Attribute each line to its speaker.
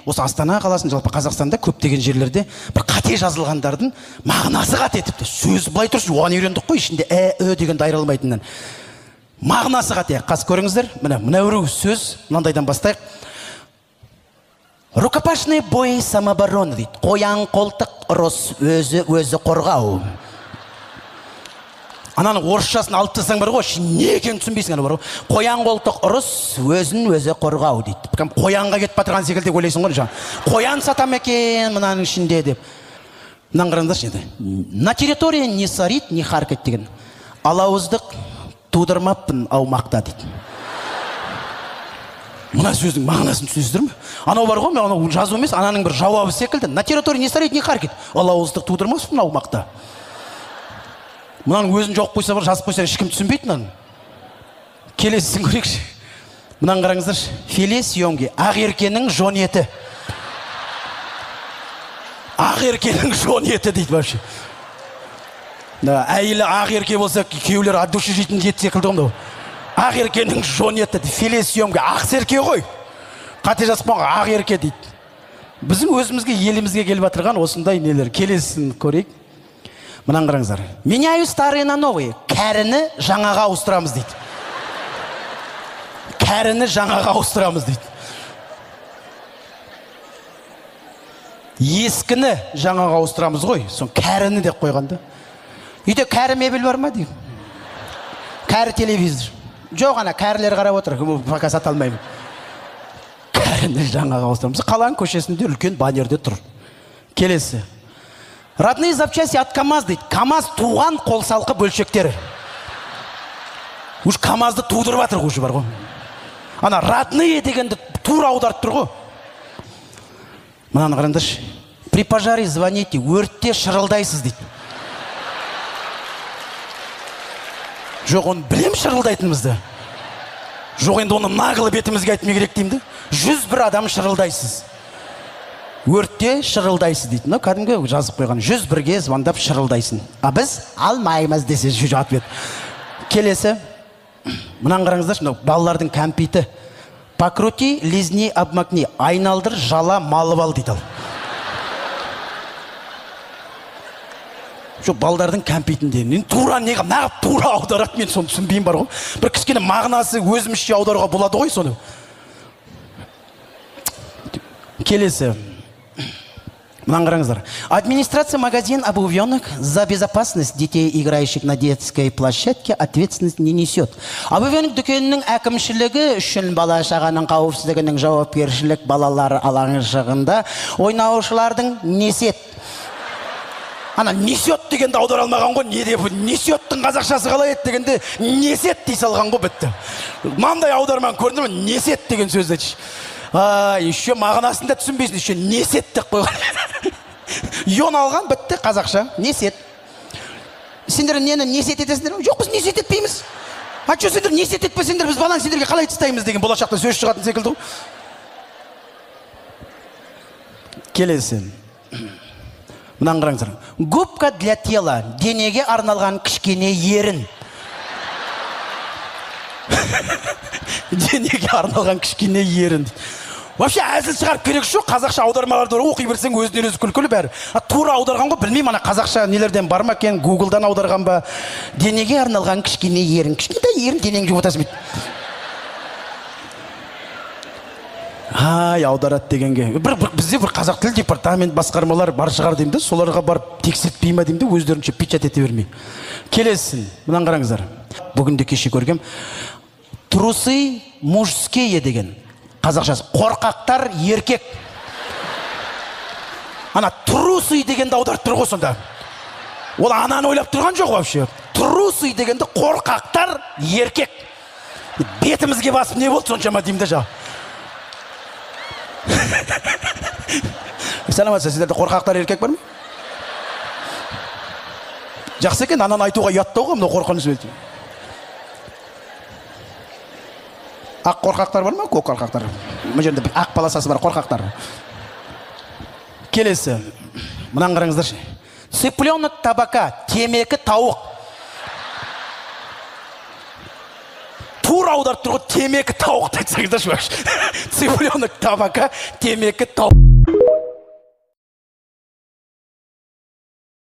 Speaker 1: Осы Астана қаласында, жалпы Қазақстанда көптеген жерлерде бір қате жазылғандардың мағынасы қате тіпті. Сөз былай тұрсын, оған үйрендік қой, ішінде ә, ү дегенді айыра алмайтыннан. Мағынасы қате. Қазір көріңіздер, міне, мына сөз, мынандайдан бастайық. Рукопашный бой самооборона дейді. Қоян қолтық ұрыс, өзі өзі қорғау. Ананың орысшасын алып тастасаң бар ғой, не екенін түсінбейсің ана бар ғой. Қоян қолтық ұрыс, өзін өзі қорғау дейді. Қоянға кетіп батырған секілді деп ойлайсың ғой жаңа. Қоян сатам екен мынаның ішінде деп. Мынаны қараңдаршы енді. На территории не сорит, не харкать деген. Алауыздық тудырмаппын аумақта дейді. Мына сөздің мағынасын түсінесіздер ме? Анау бар ғой, анау жазу емес, ананың бір жауабы секілді. На территории не сорит, не харкать. Алауыздық тудырмаспын аумақта. Мынаның өзін жауып қойса бар, жазып қойса ешкім түсінбейді мынаны. Келесісін көрейікші. Мынаны қараңыздаршы. Филе съемги. Ақ еркенің жон еті. Ақ еркенің жон еті дейді вообще. Әйелі ақ ерке болса, күйеулері от души жейтін ет секілді ғой мынау. Ақ еркенің жон еті. Филе съемги. Ақ серке ғой. Қате жазып қойған ақ ерке дейді. Біздің өзімізге, елімізге келіп жатырған осындай нелер. Келесісін көрейік. Мынаны қараңыздар. Меняю старые на новые. Кәріні жаңаға ауыстырамыз дейді. Кәріні жаңаға ауыстырамыз дейді. Ескіні жаңаға ауыстырамыз ғой. Сон кәріні деп қойған да. Үйде кәрі мебель бар ма дейді. Кәрі телевизор. Жоқ, ана кәрілер қарап отыр. Пока сата алмаймын. Кәріні жаңаға ауыстырамыз. Қаланың көшесінде үлкен баннерде тұр. Келесі. Родные запчасти от КамАЗ дейді. КамАЗ туған қолсалқы бөлшектері. Уж КамАЗды тудырып жатыр ғой, бар ғой. Ана родные дегенді тура аударып тұр ғой. Мынаны қараңдаршы. При пожаре звоните, өртте шырылдайсыз дейді. Жоқ, оны білем шырылдайтынымызды. Жоқ, енді оны наглы бетімізге айтмай керек деймін де. 101 адам шырылдайсыз. Өртте шырылдайсыз дейді. Мынау кәдімгі жазып қойған. 101-ге звондап шырылдайсың. А біз алмаймыз десе жауап берді. Келесі. Мынаны қараңыздаршы, мынау балалардың кәмпиті. Покрути, лизни, обмакни. Айналдыр, жала, малып ал дейді ал. Жоқ, балдардың кәмпитінде. Мен тура неге нағып тура аударады, мен соны түсінбеймін бар ғой. Бір кішкене мағынасы өзімізше аударуға болады ғой соны. Келесі. Мынаны қараңыздар. Администрация магазин обувенок за безопасность детей, играющих на детской площадке, ответственность не несет. Обувенок дүкенінің әкімшілігі үшін бала шағаның қауіпсіздігінің жауапкершілік балалар алаңшығында ойнаушылардың несет. Ана несет дегенді аудара алмаған ғой, не деп несеттің қазақшасы қалай еді дегенде несет дей салған ғой, бітті. Мынандай аударманы көрдіңдер ме? Несет деген сөзді. Еще мағынасын да түсінбейсің, еще несет деп қойған. Йон алған, бітті қазақша, несет. Сендер нені несет етесіңдер? Жоқ, біз несет етпейміз. А что сендер несет етпесеңдер, біз баланы сендерге қалай тастаймыз деген болашақта сөз шығатын секілді ғой. Келесі. Мынаны қараңыздар. Губка для тела, денеге арналған кішкене ерін. Денеге арналған кішкене ерін. Вообще әзіл шығарып керек жоқ, қазақша аудармаларды оқи берсең өзінен өзі күлкілі бәрі. Тура аударған ғой, білмеймін, ана қазақша нелерден бар ма екен, Гуглдан аударған ба. Денеге арналған кішкене ерін. Кішкентай ерін денеңді жуып отырасың бүйтіп. Ай, аударады дегенге. Бізде бір қазақ тіл департамент басқармалар бар шығар деймін де, соларға барып тексертпей ма деймін де, өздерінше печать ете бермей. Келесін, мынаны қараңыздар. Бүгін де кеше көргем. Трусы мужские деген. Қазақшасы қорқақтар еркек. Ана трусы дегенді аударып тұр ғой сонда. Ол ананы ойлап тұрған жоқ вообще. Трусы дегенді қорқақтар еркек. Бетімізге басып не болды соншама деймін де жаңа. Саламатсыз, сіздерде қорқақтар еркек бар ма? Жақсы екен, ананы айтуға ұяттау ғой, мынау қорқыныш өте. Ақ қорқақтар бар ма, көк қорқақтар? Мына жерде ақ полосасы бар қорқақтар. Келесі. Мынаны қараңыздаршы. Цыпленок табака, темекі тауық. Тура аударып тұр ғой, темекі тауық айтсаңыздаршы вообще. Цыпленок табака, темекі тауық.